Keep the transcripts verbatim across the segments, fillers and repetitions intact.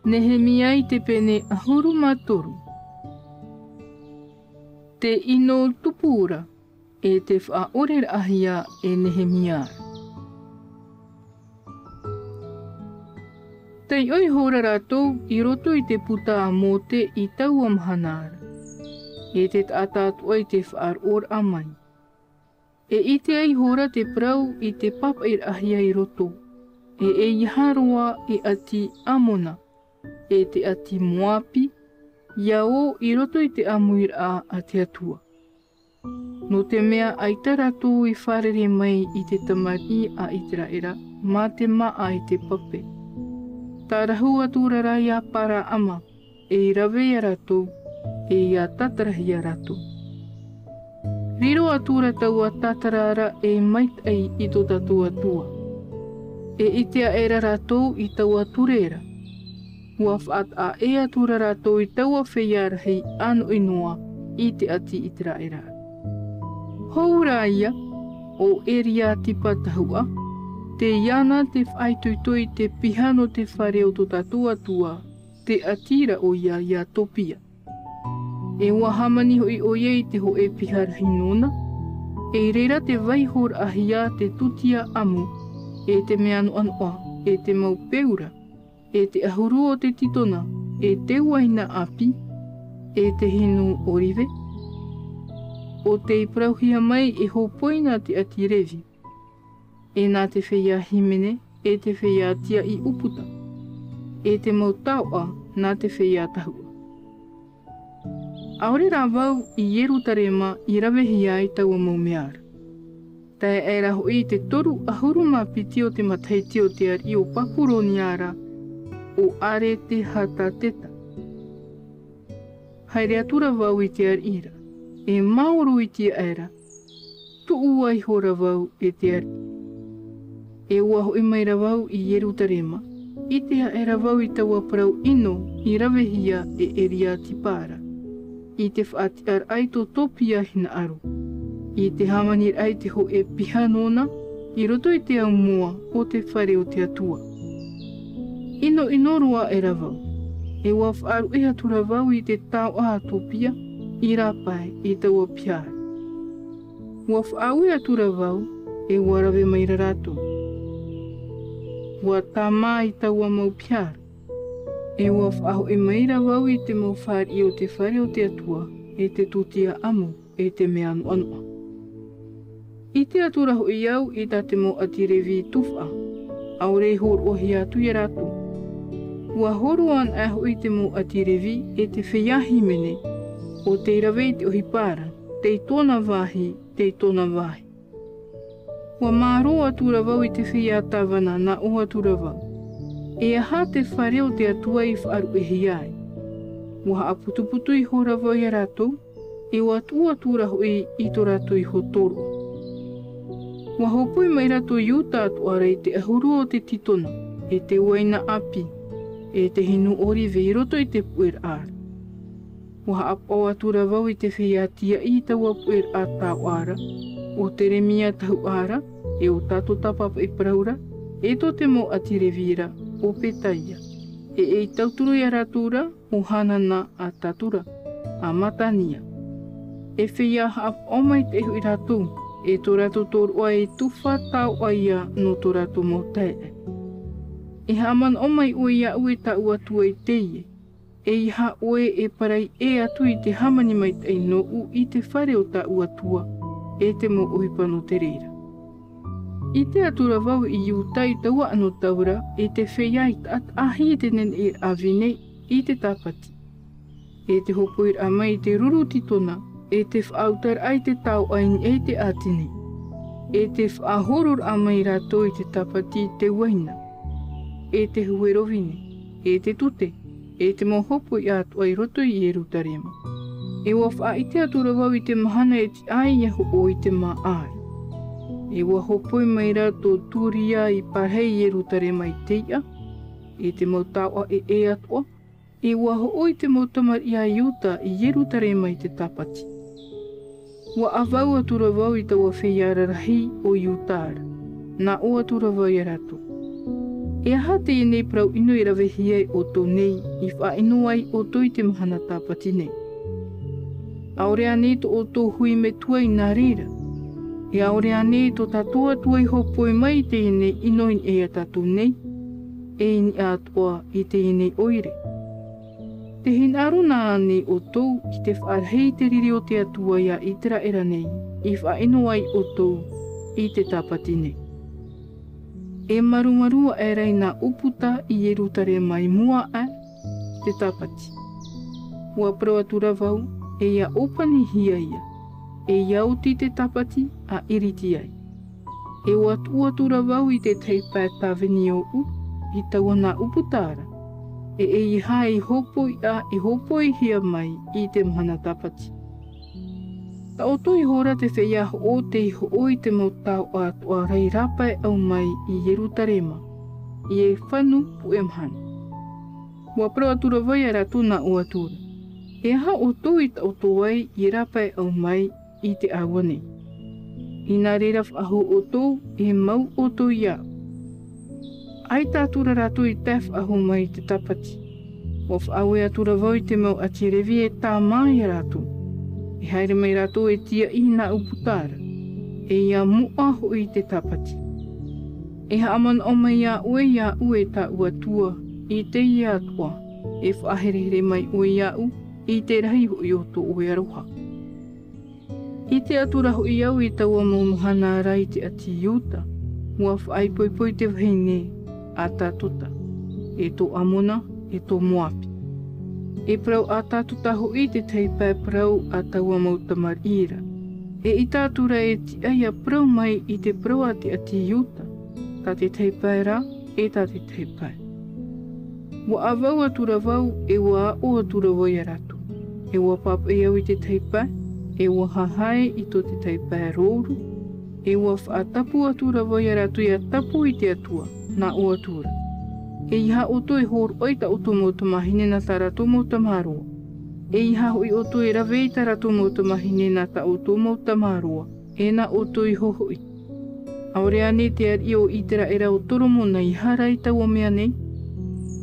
Nehemia i te pene ʻahuru mā toru. Te ʻino tupu ra, e te faʻaʻoreraʻahia e Nehemia. Taiʻo ihora rātou i roto i te puta a Mōte i taua mahana ra, e te taʻata atoʻa i te faʻaroʻoraʻa mai. E ʻite ai ihora te parau i te pāpaʻiraʻahia i roto, e ʻeiaha roa e ʻāti Amona, e te ʻāti Moapi, ia ō i roto i te ʻāmuiraʻa a te Atua. Nō te mea ʻaita rātou i fārerei mai i te tamariʻi a Iteraera, mā te māʻa i te pape. Tārahu atura rā ia Paraama, e i rave ia rātou, e ia tātarahia rātou. Riro atura taua tātara ra e maitaʻi i tō tātou Atua. E ʻite aʻera rātou i taua ture ra. Ua faʻataʻa ʻē atura rātou i taua feiā rahi ʻānoʻi noa i te ʻāti Iteraera. Hou rā ia, ʻo Eriatipa tahuʻa, tei iāna te faʻaitoito i te piha nō te fare o tō tātou Atua, te ʻāti ra ʻoia ia Topia. E ua hāmani hoʻi ʻoia i te hōʻē piha rahi nōna, e i reira te vaihoraʻahia te tūtia ʻamo, e te mea noʻanoʻa, e te mau peu ra, e te ʻahuru o te titona, e te uaina ʻāpī, e te hinu ʻōrive. ʻO tei parauhia mai e hōpoi nā te ʻāti Revi, e nā te feiā hīmene, e te feiā tiaʻi ʻūputa, e te mau taoʻa nā te feiā tahuʻa. ʻAore rā vau i Ierutarema i ravehia ai taua mau mea ra. Tae aʻera hoʻi i te toru ʻahuru mā piti o te matahiti o te ariʻi o Papuronia ra, ʻo Aretahateta. Haere atura vau i te ariʻi ra, e māuruurutia aʻera, tuʻu ai ihora vau e te ariʻi. E ua hoʻi mai ra vau i Ierutarema, ʻite aʻera vau i taua parau ʻino i ravehia e Eriatipa ra, i te faʻatiʻaraʻa i tō Topia hinaʻaro, i te hāmaniraʻa i te hōʻē piha nōna, i roto i te aumoa o te fare o te Atua. ʻInoʻino roa aʻera vau, e ua faʻaruʻe atura vau i te taoʻa a Topia, i rāpae i taua piha ra. Ua faʻaue atura vau, e ua rave mai ra rātou. Ua tāmā i taua mau piha ra. E ua faʻahoʻi mai ra vau i te mau fāriʻi o te fare o te Atua, e te tūtia ʻamo, e te mea noʻanoʻa. ʻIte atura hoʻi au i tā te mau ʻāti Revi tufaʻa, ʻaore i hōroʻahia atu ia rātou. Ua hōroʻa anaʻe hoʻi te mau ʻāti Revi, e te feiā hīmene, ʻo tei rave i te ʻohipa ra, tei tōna vāhi, tei tōna vāhi. Ua mārō atura vau i te feiā tāvana, nā ʻō atura vau, e aha te fare o te Atua i faʻaruʻehia ai? Ua haʻaputuputu ihora vau ia rātou, e ua tuʻu atura hoʻi i tō rātou iho tōroʻa. Ua hōpoi mai rātou i uta atoʻa ra i te ʻahuru o te titona, e te uaina ʻāpī, e te hinu ʻōrive i roto i te puʻeraʻa ra. Ua haʻapaʻo atura vau i te feiā tiaʻi i taua puʻeraʻa taoʻa ra, ʻo Teremia tahuʻa ra, e ʻo Tatota papaʻi parau ra, e tō te mau ʻāti Revi ra, ʻo Petaia, e e i tauturu ia rātou ra, ʻo Hanana a Tatura, a Matania. E feiā haʻapaʻo maitaʻi hoʻi rātou, e tō rātou tōroʻa e tufa taoʻa ia nō tō rātou mau taeaʻe. E haʻamanaʻo mai ʻoe iāʻu e tāʻu Atua i teie, e ʻeiaha ʻoe e paraiʻi atu i te hāmani maitaʻi nōʻu i te fare o tāʻu Atua, e te mau ʻohipa nō te reira. ʻIte atura vau i Iuta i taua anotau ra, e te feiā i taʻataʻahi i te neneʻiraʻa vine i te tāpati, e te hōpoiraʻa mai i te ruru titona, e te faʻautaraʻa i te taoʻa i niʻa i te ʻātini, e te faʻahororaʻa mai rātou i te tāpati i te uaina, e te huero vine, e te tute, e te mau hōpoiʻa atoʻa i roto i Ierutarema. E ua faʻaʻite atura vau i te mahana e tiʻa ai e hoʻo i te māʻa ra. E ua hōpoi mai ra tō Turia i pārahi i Ierutarema i te iʻa, e te mau taoʻa ʻē atoʻa, e ua hoʻo i te mau tamariʻi a Iuta i Ierutarema i te tāpati. Ua ʻavau atura vau i taua feiā rarahi o Iuta ra, nā ʻō atura vau ia rātou, E aha teie nei parau ʻino i ravehia e ʻoutou nei, i faʻaʻino ai ʻoutou i te mahana tāpati nei? ʻAore ānei tō ʻoutou hui metua i nā reira? E ʻaore ānei tō tātou Atua i hōpoi mai i teie nei ʻino i niʻa ia tātou nei, e i niʻa atoʻa i teie nei ʻoire? Tē hinaʻaro na ānei ʻoutou i te faʻarahi i te riri o te Atua ia Iteraera nei, i faʻaʻino ai ʻoutou i te tāpati nei? E marumaru aʻe ra i nā ʻūputa i Ierutarema i mua aʻe i te tāpati. ʻUa parau atura vau, e ʻia ʻōpanihia ia, e ʻia oti te tāpati, ʻa ʻiriti ai. E ʻua tuʻu atura vau i te tahi pae tāvini ʻōʻu, i taua nā ʻūputa ra, e ʻeiaha e hōpoiʻa, e hōpoihia mai i te mahana tāpati. Taʻoto ihora te feiā hoʻo tei hoʻo i te mau taoʻa atoʻa ra i rāpae au mai i Ierutarema, i e fanu puʻe mahana. ʻUa parau atura vau ia rātou nā ʻō atura, e aha ʻoutou i taʻoto ai i rāpae au mai i te ʻāua nei? I nā reira faʻahou ʻoutou, e mau ʻoutou iāʻu. ʻAita atura rātou i tae faʻahou mai i te tāpati. ʻUa faʻaue atura vau i te mau ʻāti Revi e tāmā ia rātou. E haere mai rātou e tīaʻi i nā ʻūputa ra, e ʻia moʻa hoʻi i te tāpati. E haʻamanaʻo mai iā ʻoe iāʻu e tāʻu Atua, i teie atoʻa, e faʻaherehere mai ʻoe iāʻu, i te rahi hoʻi o tō ʻoe aroha. ʻIte atura hoʻi au i taua mau mahana ra i te ʻāti Iuta, ʻua faʻaipoipo i te vahine a Tatota, e tō Amona, e tō Moapi. E parau a Tatota hoʻi i te tahi pae parau a taua mau tamariʻi ra. E ʻaita atura e tiʻa ʻia parau mai i te parau a te ʻāti Iuta, tā te tahi pae ra, e tā te tahi pae. ʻUa ʻāvau atura vau, e ʻua aʻo atura vau ia rātou. E ʻua pāpaʻi au i te tahi pae, e ʻua hahae i tō te tahi pae rōuru, e ʻua faʻatapu atura vau ia rātou ʻia tapu i te Atua, nā ʻō atura. ʻEiaha ʻoutou e hōroʻa i tā ʻoutou mau tamāhine nā tā rātou mau tamaroa. ʻEiaha hoʻi ʻoutou e rave i tā rātou mau tamāhine nā tā ʻoutou mau tamaroa, e nā ʻoutou iho hoʻi. ʻAore ānei te ariʻi o Iteraera ʻo Toromona i hara i taua mea nei?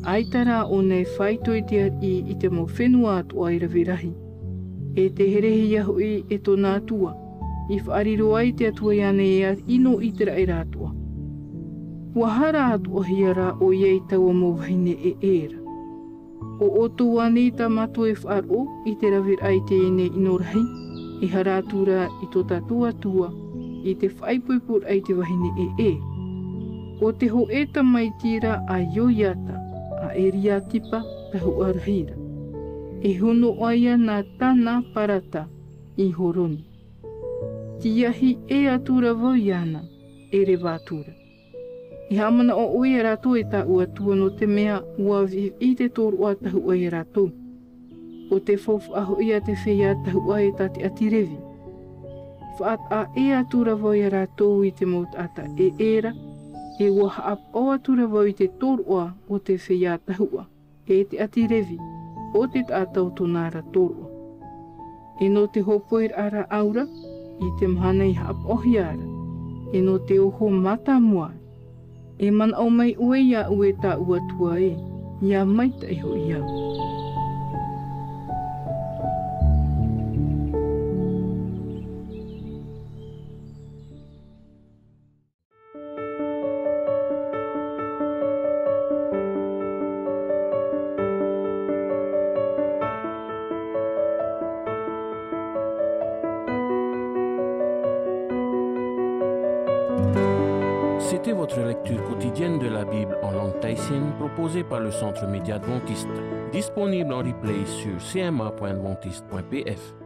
ʻAita rā ʻōna e faito i te ariʻi i te mau fenua atoʻa e rave rahi. E te herehia hoʻi e tōna Atua, i faʻariro ai te Atua iāna e ariʻi nō Iteraera atoʻa. ʻUa hara atoʻahia rā ʻoia i taua mau vahine ʻē ra. ʻO ʻoutou ānei tā mātou e faʻaroʻo i te raveraʻa i teie nei ʻino rahi, e hara atura i tō tātou Atua, i te faʻaipoiporaʻa i te vahine ʻē. ʻO te hōʻē tamaiti ra a Ioiata, a Eriatipa, tahuʻa rahi ra. E hunoʻa ia nā Tana-parata i Horoni. Tiahi ʻē atura vau iāna, e reva atura. E haʻamanaʻo ʻoe ia rātou e tāʻu Atua, nō te mea ʻua viʻiviʻi te tōroʻa tahuʻa ia rātou. ʻO te faufaʻa hoʻi a te feiā tahuʻa ē tā te ʻāti Revi. Faʻataʻa ʻē atura vau ia rātou i te mau taʻata ʻē ra, e ʻua haʻapaʻo atura vau i te tōroʻa o te feiā tahuʻa, e te ʻāti Revi, ʻo te taʻata o tōna ra tōroʻa. E nō te hōpoiraʻa rāʻau ra, i te mahana i haʻapaʻohia ra, e nō te oho mātāmua ra. E manaʻo mai ʻoe iāʻu e tāʻu Atua ē, ʻia maitaʻi hoʻi au. C'était votre lecture quotidienne de la Bible en langue tahitienne proposée par le Centre Média Adventiste, disponible en replay sur C M A point adventiste point P F.